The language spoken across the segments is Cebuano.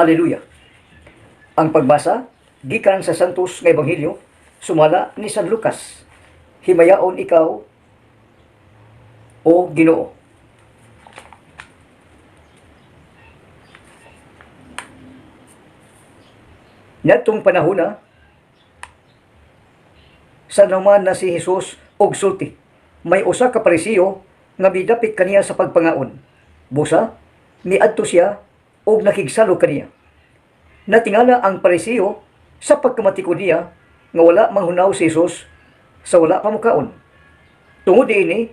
Aleluya. Ang pagbasa gikan sa Santos nga Ebanghelyo sumala ni San Lucas. Himayaon ikaw, o Ginoo. Niadtong panahona sa naman na si Jesus og sulti, may usa ka Parisiyo nga midapit kaniya sa pagpangaon. Busa, miadto siya og nakigsalo kaniya. Natingala ang Parisiyo sa pagkamatikod niya nga wala manghunaw si Jesus sa wala pa mukaon. Tungod niini,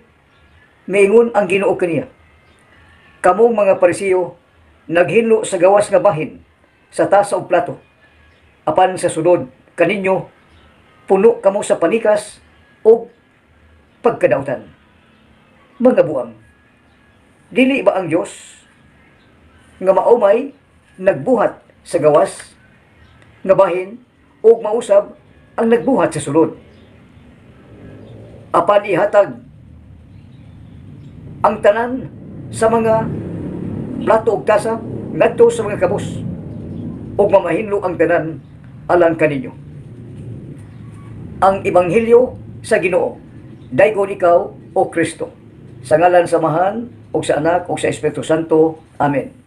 miingon ang Ginoo kaniya, "Kamong mga Parisiyo naghinlo sa gawas nga bahin sa tasa og plato, apan sa sulod kaninyo puno kamo sa panikas ug pagkadautan. Mga buang, dili ba ang Dios nga maumay nagbuhat sa gawas nga bahin ug mausab ang nagbuhat sa sulod? Apan ihatag ang tanan sa mga plato ug tasa ngadto sa mga kabus, ug mamahinlo ang tanan alang kaninyo." Ang Ebanghelyo sa Ginoo. Daygon ikaw, o Kristo. Sa ngalan sa Amahan ug sa Anak ug sa Espiritu Santo. Amen.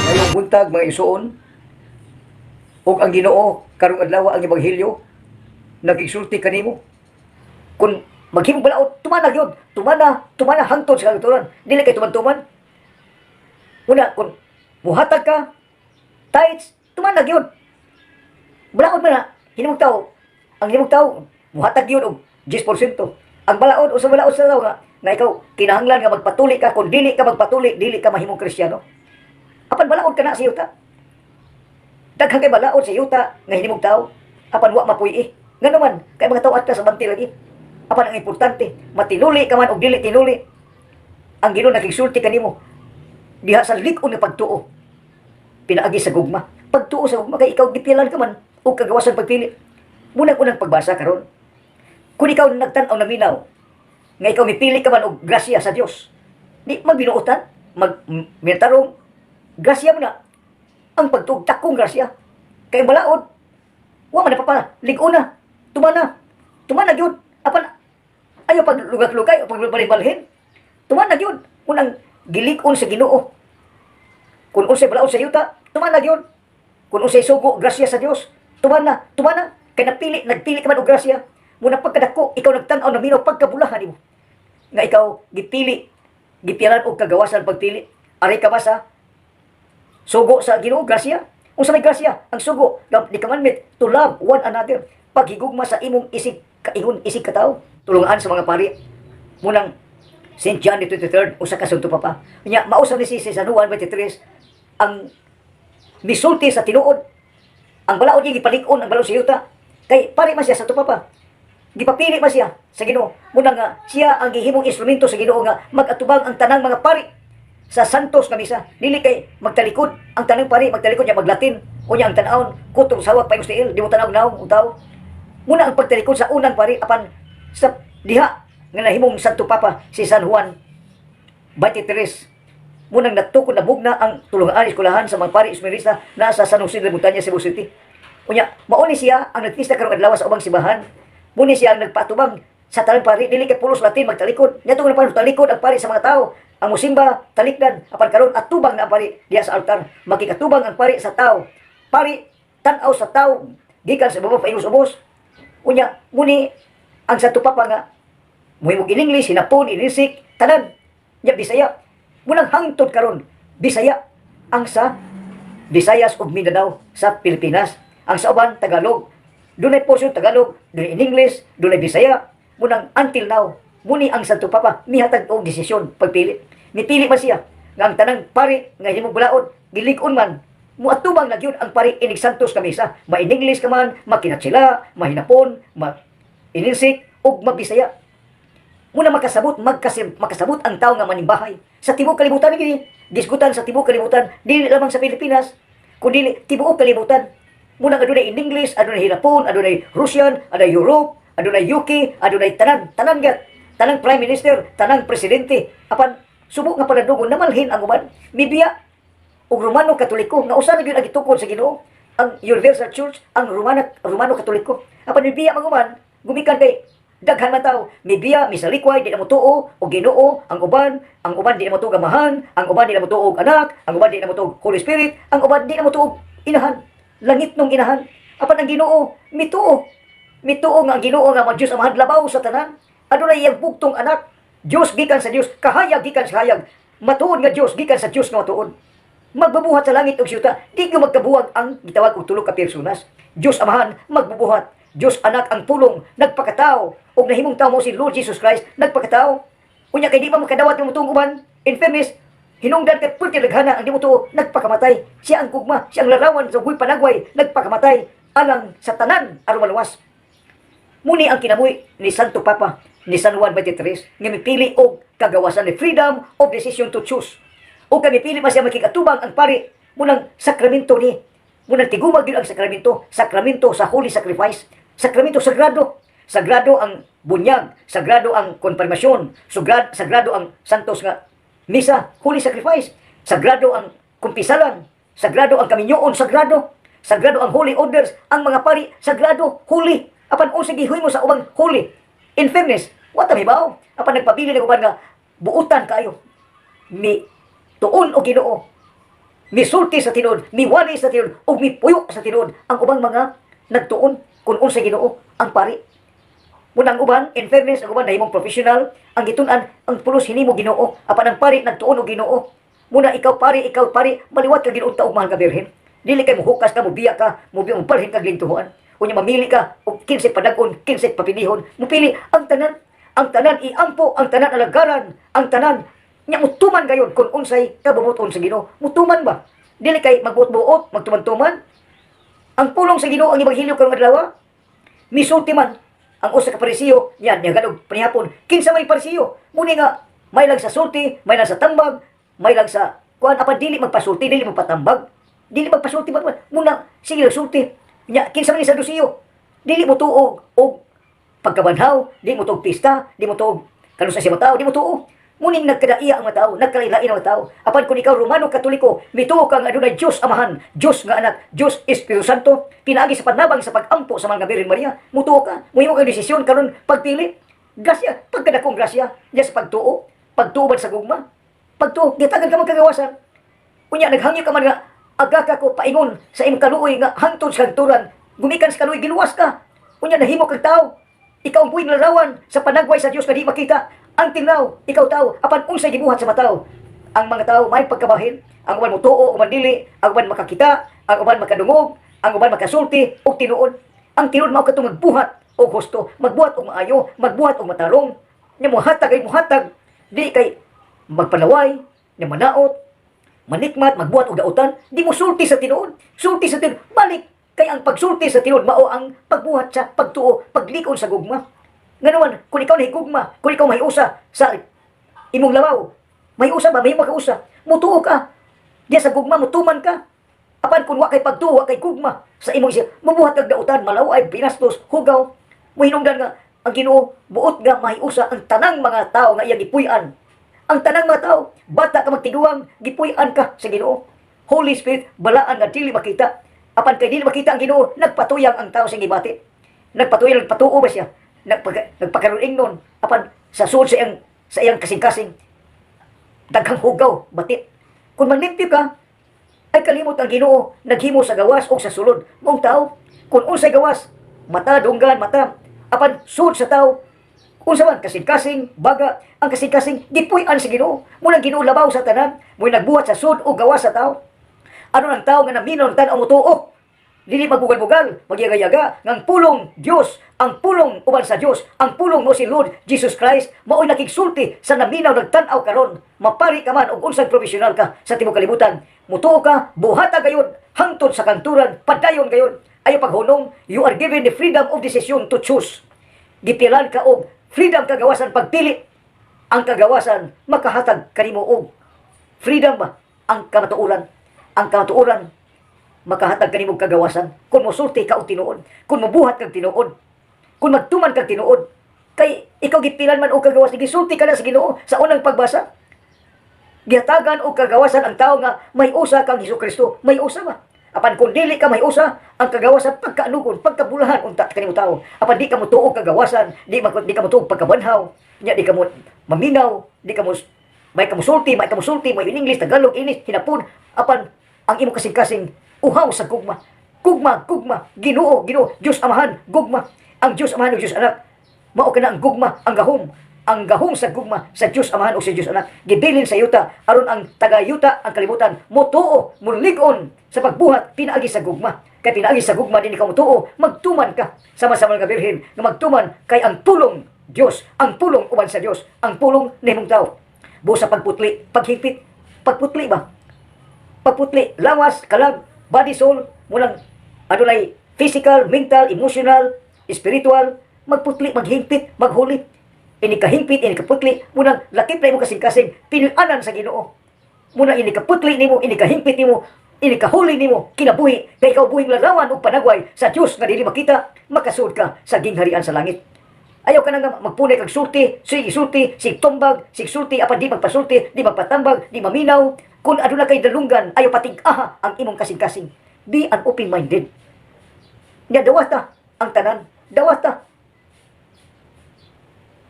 Ngayong buntag, mga isuon, ug ang Ginoo karong adlaw, ang ebanghelyo nagigsulti kanimo. Kung maghimong balaod, tumana gyud, tumana, tumana hangtod sa kahangturan, dili kay tuman-tuman. Una, kung muhatag ka tithes, tumana gyud. Balaod man na hinimong tao, ang hinimong tao muhatag gyud og 10%. Ang balaod o sa balaod sa tao nga ikaw kinahanglan nga magpatuli ka, kung dili ka magpatuli, dili ka mahimong Kristiyano. Apan balaod ka na sa yuta. Daghan kay balaod sa yuta nga hinimong tao, apan wa mapuy-i. Ngano man kay mga tao atlas sa banti lagi. Apan ang importante, matinuli ka man og dili tinuli, ang Ginoo nakigsulti kanimo diha sa lig-on nga pagtuo pinaagi sa gugma. Pagtuo sa gugma kay ikaw gipilan ka man og kagawasan pagpili. Munang unang pagbasa karon, kung ikaw nagtan-aw, naminaw nga ikaw mipili ka man og grasya sa Dios, di magbinuotan, mag mintarong, grasya mo na ang pagtuo, dakong grasya. Kay ang balaod wa man napapala, lig-on na, tumana, tumana gyud. Apan ayaw paglugak-lugay o pagbalhin, tumana gyud. Unang gilig-on sa Ginoo, kung unsay balaod sa yuta, tumana gyud. Kung unsay sugo, grasya sa Dios, tumana, tumana. Kay napili, nagpili ka man og grasya. Muna pagkadako, ikaw nagtan-aw, naminaw pagkabulahan nimo nga ikaw gipili, gipilan og kagawasan pagpili. Ari ka ba sa sugo sa Ginoo, grasya? Unsa may grasya? Ang sugo, the commandment to love one another, paghigugma sa imong isig kaingon, isig katawo. Tulungan sa mga pari. Munang St. John the 23rd, usa ka Santo Papa. Nya mausab ni si San Juan 23 ang misulti sa tinuod. Ang balaod niya gipalig-on ang balaod sa yuta. Kay pari man siya, Santo Papa. Gipapili man siya sa Ginoo. Muna nga siya ang gihimong instrumento sa Ginoo nga magatubang ang tanang mga pari sa Santos nga misa. Dili kay magtalikod ang tanang pari, magtalikod niya, maglatin. Unya ang tan-awon kutong sawak pa tiil, di mo tanaw naong ang tao. Muna ang pagtalikod sa unang pari, apan sa diha nga nahimong Santo Papa si San Juan 23, munang natukod na mugna ang tulungan eskwelahan sa mga pari Esmerista na sa San Jose de la Montaña, Cebu City. Unya, mauni siya ang nagpista karong adlaw sa ubang simbahan. Muni siya ang nagpatubang sa tanang pari, dili kay pulos Latin magtalikod. Nya tungod pa talikod ang pari sa mga tao. Ang musimba talikdan, apan karon atubang na ang pari diha sa altar. Makikatubang ang pari sa tao. Pari tan-aw sa tao gikan sa baba paingon sa ubos. Unya, muni ang Santo Papa nga muhimog in English, hinapon, inisik, tanan. Nya Bisaya. Munang hangtod karon Bisaya ang sa Visayas ug Mindanao sa Pilipinas. Ang sa uban Tagalog. Dunay portion Tagalog, dunay in English, dunay Bisaya. Munang until now, muni ang Santo Papa mihatag og desisyon pagpili. Mipili man siya nga ang tanang pari nga himong balaod gilig-on man, muatubang na gyud ang pari inig Santos nga misa. Ma in English ka man, makinatsila, mahinapon, ma ininsik ug mabisaya. Muna makasabot, makasabot ang tao nga manimbahay. Sa tibuok kalibutan gini, gisgutan sa tibuok kalibutan, dili lamang sa Pilipinas, kundi tibuok kalibutan. Muna nga adunay in English, adunay Hilapon, adunay Russian, adunay Europe, adunay UK, adunay tanan, tanan gyud. Tanang prime minister, tanang presidente. Apan subo nga panandugon namalhin ang uban, mibiya og Romano Katoliko nga usa na gyud ang gitukod sa Ginoo, ang Universal Church, ang Romano Katoliko. Apan mibiya ang uban gumikan kay daghan man tao mibiya, misalikway, di na motuo og Ginoo ang uban. Ang uban di na motuo og Amahan, ang uban di na motuo og Anak, ang uban di na motuo og Holy Spirit, ang uban di na motuo og Inahan, langit nung Inahan. Apan ang Ginoo mituo, mituo nga ang Ginoo nga ang Dios Amahan labaw sa tanan, adunay iyang bugtong Anak, Dios gikan sa Dios, kahayag gikan sa hayag, matuod nga Dios gikan sa Dios nga matuod, magbubuhat sa langit ug syuta. Di ko magkabuwag ang gitawag og tulo ka personas. Dios Amahan magbubuhat, Dios Anak ang Pulong nagpakatao ug nahimong tao, mo si Lord Jesus Christ nagpakatao. Unya kay di pa makadawat ng mutong uban, in fairness, hinungdan kay pulti daghana ang di motuo, nagpakamatay. Siya ang gugma, siya ang larawan sa buhay panagway, nagpakamatay alang sa tanan aron maluwas. Muni ang kinabuhi ni Santo Papa ni San Juan 23 nga mipili og kagawasan ni freedom of decision to choose. O kami pili pa siya makikatubang ang pari munang sakramento ni munang tigumag yun ang sakramento, sakramento sa holy sacrifice, sakramento sagrado. Sagrado ang bunyag, sagrado ang konfirmasyon, sagrado ang santos nga misa, holy sacrifice, sagrado ang kumpisalan, sagrado ang kaminyoon, sagrado. Sagrado ang holy orders, ang mga pari, sagrado, holy. Apan unsa gihuy mo sa ubang holy? In fairness, wa ta mibaw. Apan nagpabili ng uban nga buutan kayo. Mi tuon og Ginoo. Misulti sa tinuod, miwali sa tinuod, ug mipuyo sa tinuod ang ubang mga nagtuon kung unsa Ginoo ang pari. Munang uban, in fairness, ang uban nahimong professional, ang gitun-an ang pulos hinimo Ginoo, apan ang pari nagtuon og Ginoo. Muna ikaw pari, maliwat ka Ginoo og mahal ka Birhen. Dili kay muhukas ka, mubiya ka, mubiya mubalhin ka gilintuhoan. Unya mamili ka og 15 padag-on, 15 papilihon, mupili ang tanan iampo, ang tanan alagaran, ang tanan nya mutuman gayon kung unsay kabubuton sa Ginoo. Mutuman ba? Dili kay magbuot-buot, magtuman-tuman. Ang pulong sa Ginoo, ang ebanghelyo karong adlaw, misulti man ang usa ka Parisiyo, yan, niya ganog panihapon. Kinsa may Parisiyo? Muni nga may lang sa sulti, may lang sa tambag, may lang sa kuan, apan dili magpasulti, dili magpatambag. Dili magpasulti ba muna sige lang sulti. Nya kinsa man ni Sadusiyo? Dili mo tuog og pagkabanhaw, di mo tuog pista, di mo tuog kanus-a siya matao, di mo tuo. Muning nagkadaiya ang mga tao, nagkalailain ang mga tao. Apan kung ikaw Romano Katoliko, mituo ka nga adunay Dios Amahan, Dios nga Anak, Dios Espiritu Santo, pinaagi sa panabang sa pag-ampo sa mga Birhen Maria, mutuo ka, muhimo kang desisyon karon pagpili. Grasya, pagkadakong grasya, diya sa pagtuo, pagtuo ba sa gugma? Pagtuo, gitagan ka magkagawasan. Unya naghangyo ka man nga aga ka ko paingon sa imong kaluoy nga hangtod sa hangturan, gumikan sa kaluoy, giluwas ka. Unya nahimo kag tao. Ikaw ang buhing larawan sa panagway sa Dios nga di makita. Ang tinlaw, ikaw tao, apan unsay gibuhat sa mga tao? Ang mga tao may pagkabahin, ang uban motuo, uban dili, ang uban makakita, ang uban makadungog, ang uban makasulti og tinuod. Ang tinuod mao katong magbuhat og husto, magbuhat og maayo, magbuhat og matarong. Nya muhatag ay muhatag, di kay magpanaway, nya manaot, manikmat, magbuhat og dautan, di mo sulti sa tinuod. Sulti sa tinuod, balik kay ang pagsulti sa tinuod mao ang pagbuhat sa pagtuo, paglikon sa gugma. Ngano, kung ikaw nahigugma, kung ikaw mahiusa sa imong lawaw, mahiusa ba, mahimo ka usa, mutuo ka. Diya sa gugma, mutuman ka. Apan kung wa kay pagtuo, wa kay gugma sa imong isip, mubuhat kag dautan, malaway, binastos, hugaw, muhinungdan nga ang Ginoo buot nga mahiusa ang tanang mga tao nga iyang gipuy-an. Ang tanang mga tao, bata ka magtiguang, gipuy-an ka sa Ginoo. Holy Spirit, balaan nga dili makita. Apan kay dili makita ang Ginoo, nagpatuyang ang tao sa gibati. Nagpatuyang, nagpatuo ba siya? Nagpakaroon nun. Apan sa sulod sa iyang kasing-kasing, daghang hugaw, batit. Kung manlimpyo ka, ay kalimot ang Ginoo naghimo sa gawas o sa sulod. Maong tao, kung unsay gawas, mata, dunggan, mata, apan sulod sa tao, unsa man kasing-kasing, baga, ang kasing-kasing gipuy-an sa Ginoo. Mulang Ginoo labaw sa tanan, mo'y nagbuhat sa sud o gawas sa tao. Ano ang tao nga naminaw ng tan-aw motuo? Dili magbugal-bugal, magyaga-yaga, ngang pulong Dios, ang pulong uban sa Dios, ang pulong mo si Lord Jesus Christ, mao'y nakigsulti sa naminaw nagtan-aw karon. Mapari ka man og unsang profesional ka sa tibuok kalibutan. Mutuo ka, buhata gayud, hangtod sa kanturan, padayon gayud. Ayo paghunong, you are given the freedom of decision to choose. Gipilan ka og Freedom kagawasan pagpili. Ang kagawasan makahatag kanimo og freedom ba? Ang kamatuoran. Ang kamatuoran makahatag kanimo og kagawasan kung mosulti ka og tinuod, kung mobuhat kag tinuod, kung magtuman kag tinuod. Kay ikaw gipilan man og kagawasan, gisulti ka na sa Ginoo sa unang pagbasa. Gihatagan og kagawasan ang tao nga may usa kang Hesus Kristo, may usa ba? Apan kung dili ka may usa, ang kagawasan pagkaanugon, pagkabulahan unta kanimo tao. Apan di ka motuo kagawasan, di ka motuo pagkabanhaw, nya di ka mo maminaw, di ka mo may kamusulti, may kamusulti, may in English, Tagalog, English, Hinapon, apan ang imong kasing-kasing uhaw sa gugma. Gugma, gugma, Ginoo, Ginoo, Dios Amahan, gugma. Ang Dios Amahan ug Dios Anak, mao kana ang gugma, ang gahom, ang gahom sa gugma sa Dios Amahan ug sa Dios Anak. Gibilin sa yuta aron ang taga-yuta, ang kalibutan motuo, mulig-on sa pagbuhat pinaagi sa gugma. Kay pinaagi sa gugma dinhi ka motuo, magtuman ka sama sa mga birhen nga magtuman kay ang pulong Dios, ang pulong uban sa Dios, ang pulong nahimong tao. Busa sa pagputli, paghipit, pagputli ba? Pagputli, lawas, kalag, body, soul, mulang adunay physical, mental, emotional, spiritual, magputli, maghingpit, maghuli. Ini kahingpit, ini kaputli, munang lakip na imo kasing-kasing, tinuanan sa Ginoo. Muna ini kaputli nimo, ini kahingpit nimo, ini kahuli nimo, kinabuhi, kay ikaw buhing larawan ug panagway sa Dios nga dili makita, makasud ka sa gingharian sa langit. Ayaw ka na nga magpunay kag sulti, sige sulti, sig tumbag, sig sulti, apan di magpasulti, di magpatambag, di maminaw. Kung aduna kay dalunggan, ayaw patig-aha ang imong kasing-kasing. Be an open-minded. Nga dawata ang tanan, dawata.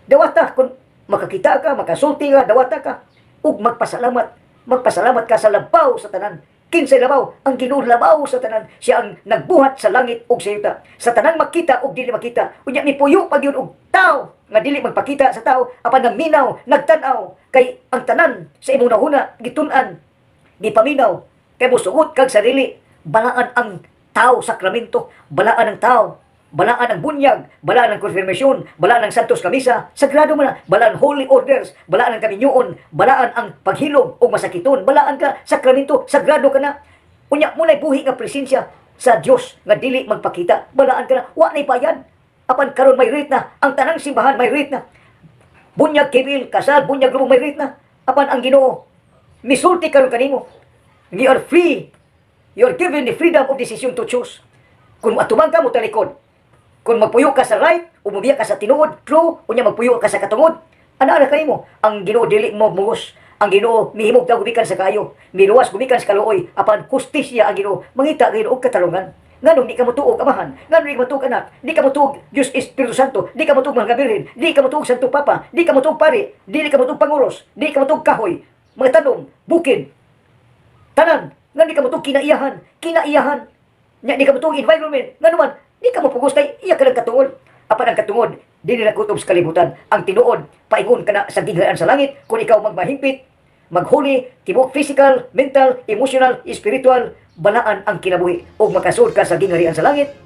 Dawata kung makakita ka, makasulti ka, dawata ka. Ug magpasalamat, magpasalamat ka sa labaw sa tanan. Kinsay labaw? Ang Ginoo labaw sa tanan. Siya ang nagbuhat sa langit ug sa yuta. Sa tanang makita ug dili makita. Unya mipuyo pa gyud og tao nga dili magpakita sa tao apan nagminaw, nagtan-aw kay ang tanan sa imong nahuna gitun-an, gipaminaw kay mosugot kag sarili. Balaan ang tao, sakramento, balaan ang tao, balaan ang bunyag, balaan ang konfirmasyon, balaan ang Santos Kamisa, sagrado man na, balaan holy orders, balaan ang kaminyoon, balaan ang paghilom o masakiton, balaan ka, sakramento, sagrado ka na. Unya mo na'y buhi nga presensya sa Dios nga dili magpakita, balaan ka na, wa na'y bayad. Apan karon may rate na, ang tanang simbahan may rate na. Bunyag kibil, kasal, bunyag lubong may rate na. Apan ang Ginoo, misulti karon kanimo. You are free. You are given the freedom of decision to choose. Kung atubang ka mo talikod, kung magpuyo ka sa right o mubiya ka sa tinuod, true, unya magpuyo ka sa katungod, ana ra kanimo. Ang Ginoo dili mo mugos. Ang Ginoo mihimog ta gumikan sa kayo, miluwas gumikan sa kaluoy, apan hustisya ang Ginoo, mangita ang Ginoo og katarungan. Nganong di ka motuo og Amahan, nganong di ka motuo og Anak, di ka motuo og Diyos Espiritu Santo, di ka motuo og mga birhen, di ka motuo og Santo Papa, di ka motuo og pari, di ka motuo og panguros, di ka motuo og kahoy, mga tanom, bukid, tanan, nga di ka motuo kinaiyahan, kinaiyahan, nya di ka motuo environment, ngano man, di ka mopugos kay iya ka lang katungod. Apan ang katungod, dili na kutob sa kalibutan. Ang tinuod, paingon ka na sa gingharian sa langit kung ikaw magmahimpit, maghuli, tibok physical, mental, emotional, spiritual, balaan ang kinabuhi ug makasud ka sa gingharian sa langit.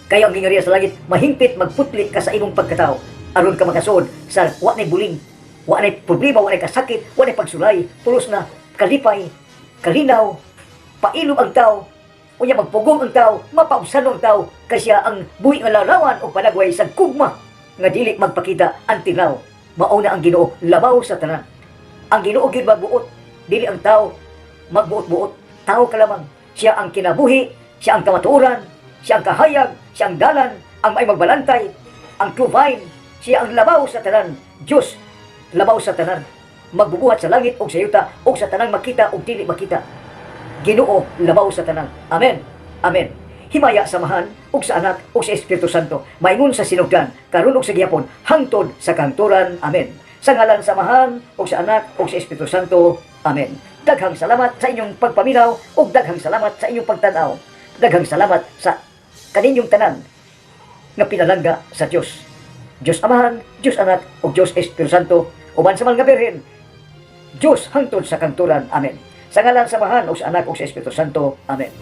Kaya ang gingharian sa langit, mahingpit, magputli ka sa imong pagkatao aron ka makasud sa wa nay buling, wa nay problema, wa nay kasakit, wa nay pagsulay, pulos na kalipay, kalinaw, pailom ang tao, unya magpugong ang tao, mapaubsano ang tao, kay siya ang buhi nga larawan o panagway sa gugma nga dili magpakita ang tilaw. Mao na ang Ginoo labaw sa tanan. Ang Ginoo gyud magbuot, dili ang tao magbuot-buot. Tao ka lamang. Siya ang kinabuhi, siya ang kamatuoran, siya ang kahayag, siya ang dalan, ang may magbalantay, ang true vine, siya ang labaw sa tanan. Diyos, labaw sa tanan. Magbubuhat sa langit ug sa yuta ug sa tanang makita ug dili makita. Ginoo labaw sa tanan. Amen. Amen. Himaya sa Amahan ug sa Anak ug sa Espiritu Santo. Maingon sa sinugdan, karon ug sa gihapon, hangtod sa kahangturan. Amen. Sa ngalan sa Amahan ug sa Anak ug sa Espiritu Santo. Amen. Daghang salamat sa inyong pagpaminaw ug daghang salamat sa inyong pagtan-aw. Daghang salamat sa kaninyong tanan nga pinalangga sa Dios. Dios Amahan, Dios Anak ug Dios Espiritu Santo uban sa mga birhen. Dios hangtod sa kahangturan. Amen. Sa ngalan sa Amahan ug sa Anak ug sa Espiritu Santo. Amen.